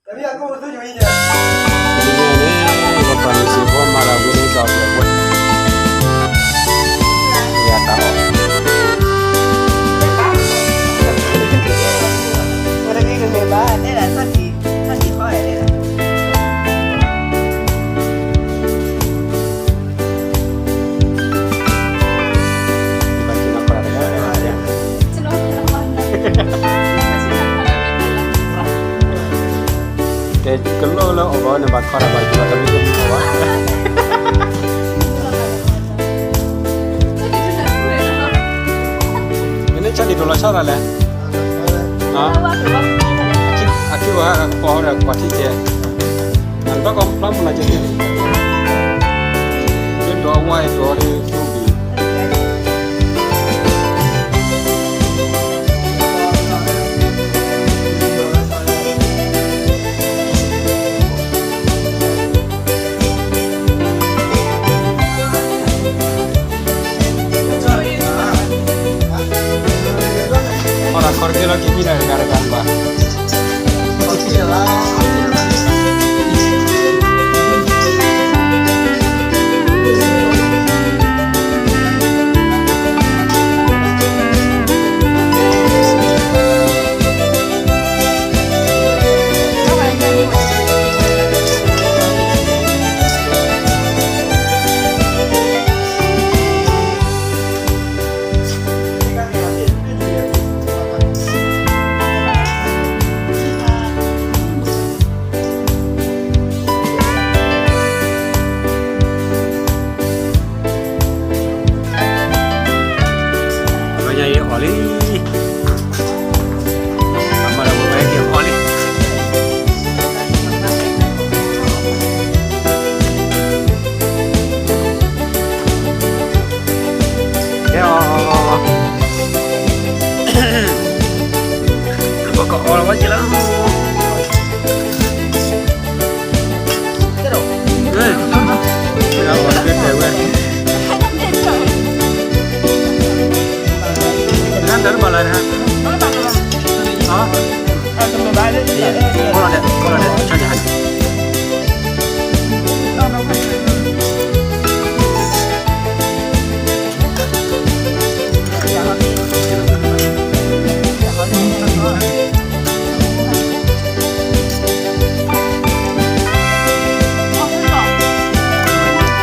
ဒ်န့ၣ် ပှၤဖၤရံၤၡံဖိမၤတၢ်ဝံၤန့ၣ်ဒီး ပှၤ ယတၢ်အီၣ် ကဲ ကလိၣ်လၢအီၣ်ဘၣ်န့ၣ် ဘၣ်ခီတၢ်ဘၣ်က့ၤဘၣ်တမံၤတမံၤဘၣ်. မ့ၢ်န့ၣ် ဆၣ်ဒံးတိၢ်လီၤဆီတၢ်လဲၣ်. အခံဝဲ အကပီၤဒီးကွၢ်ထံကဲ အတၢ်ကီဖျါမနုၤကဲ ဒ်ဒီးဝါအံၤဒီးဒ်သူဘံၤ အီၣ်တၢ်ခီတက့ၢ်လီၤ က့ၤမံဒၣ်တဂၤတဂၤဘၣ်. လၢညါအံၤအီၣ်လံ, အမၤဒီးဝဲက့ၤအီၣ်လံ. ကဲအီၣ်, ပကအီၣ်လီၤဝဲ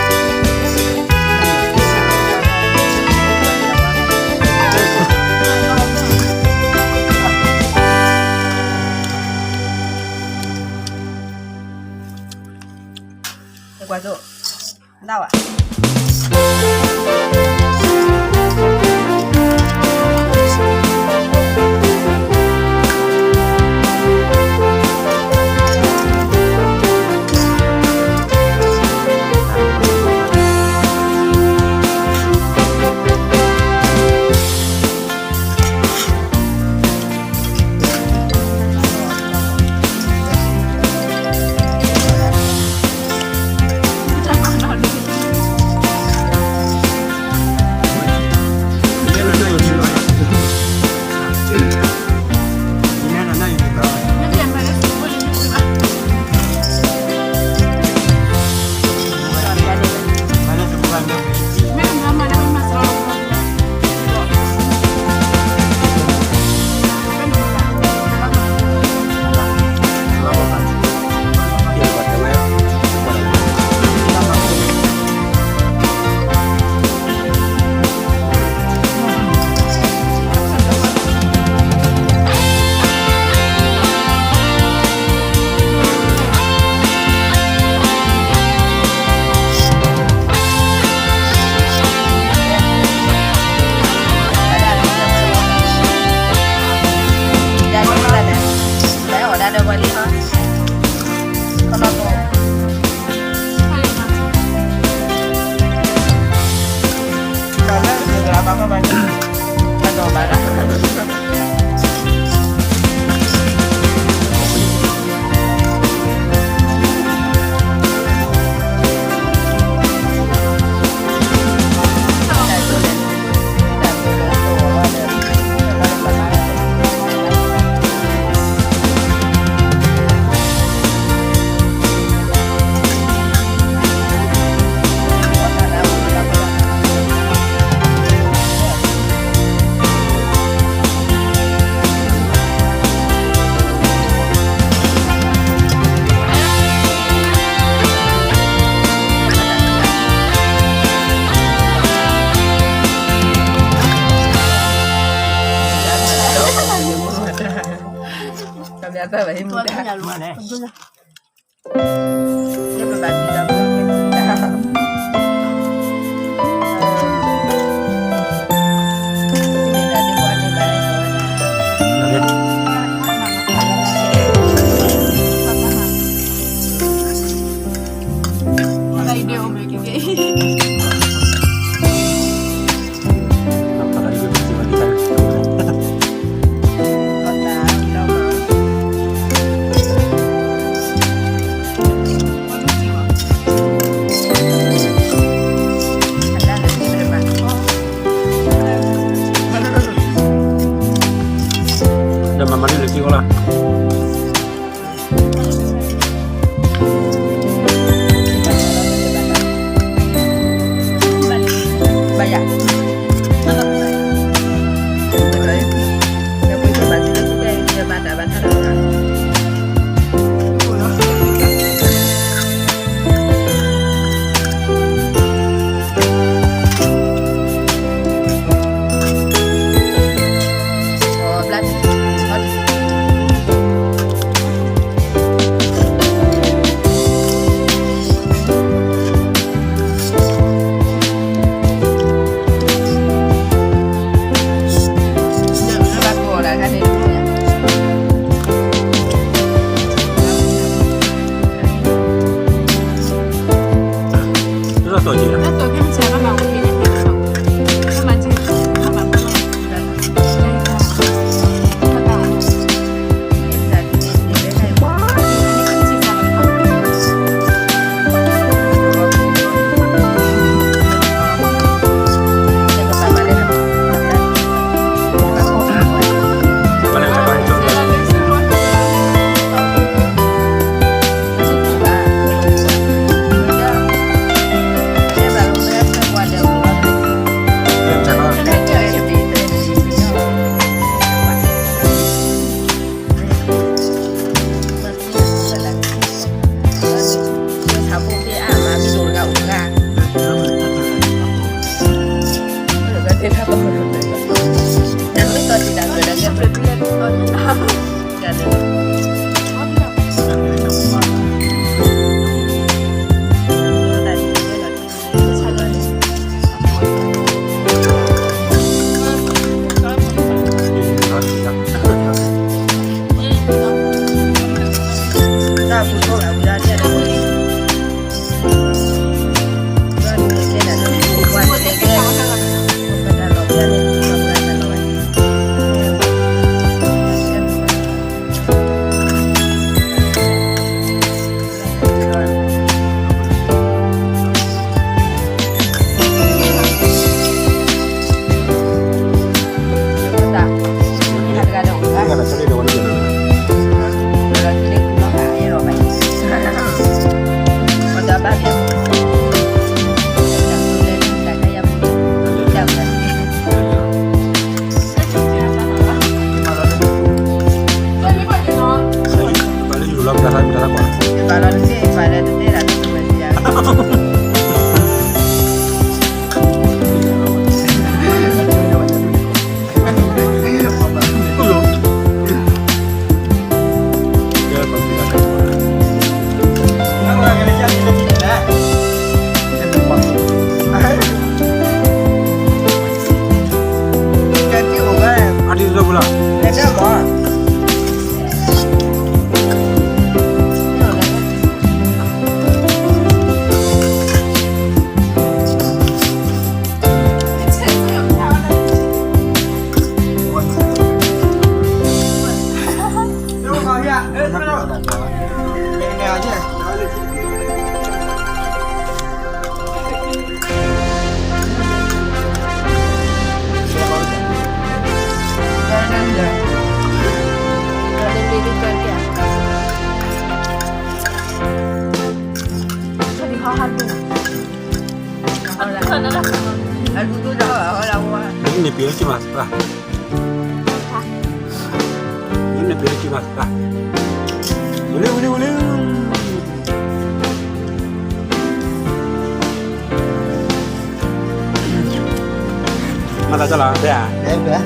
က့ၤလီၤ. ဒီးမၤမၤဒ်လၢက့ၤအီၤလီၤ. န့ၣ်ပ့ၤလၢက့ၤမး, ဝံၤလံ ဝံၤလံ ဝံၤလံ, မၤသးဒ်လဲၣ်, တဲဧါ, တဲ,